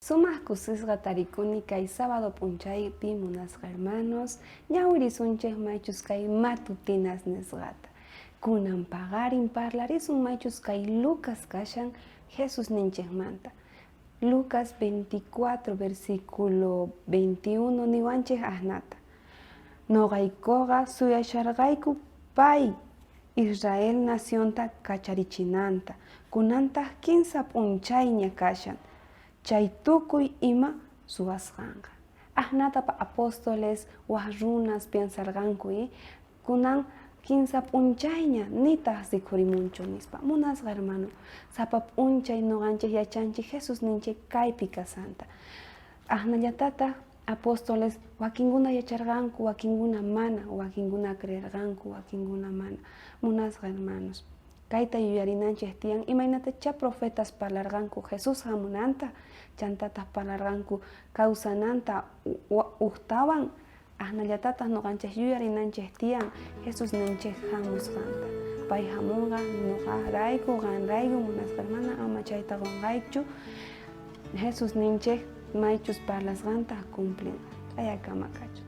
Sumaj kusisqa tarikuni kay sábado p'unchaypi munasqa hermanos, ñawirisunchej maychus kay matutinas nisqata. Kunan paqarin parlarisun maychus kay Lucas kashan Jesusninchejmanta. Lucas 24 versículo 21 niwanchej ajnata. Noqaykoqa suyasharqayku pay Israel nacionta kacharichinanta, kunantaj kinsa p'unchayña kashan chay tukuy ima ruwasqanqa. Ajnata apóstoles waj runas piensarqanku, kunan kinsa p'unchayña nitaj rikhurimunchu nispa. Munasqa hermano, sapa p'unchay noqanchej yachanchej Jesusninchej kaypi kasqanta. Ajnallatataj apóstoles wakinkuna yacharqanku, wakinkuna mana, wakinkuna creerqanku, wakinkuna mana. Munasqa hermanos, kayta yuyarinanchej tiyan imaynatachá profetas parlarqanku Jesús jamunanta, chantataj parlarqanku kawsananta ujtawan, ajnallatataj noqanchej yuyarinanchej tiyan Jesusninchej jamusqanta. Pay jamonqa noqarayku, qanrayku, munasqa hermana, ama chayta qonqaychu. Jesusninchej maychus parlasqanta cumplinqa. Ch'ayakama kachun.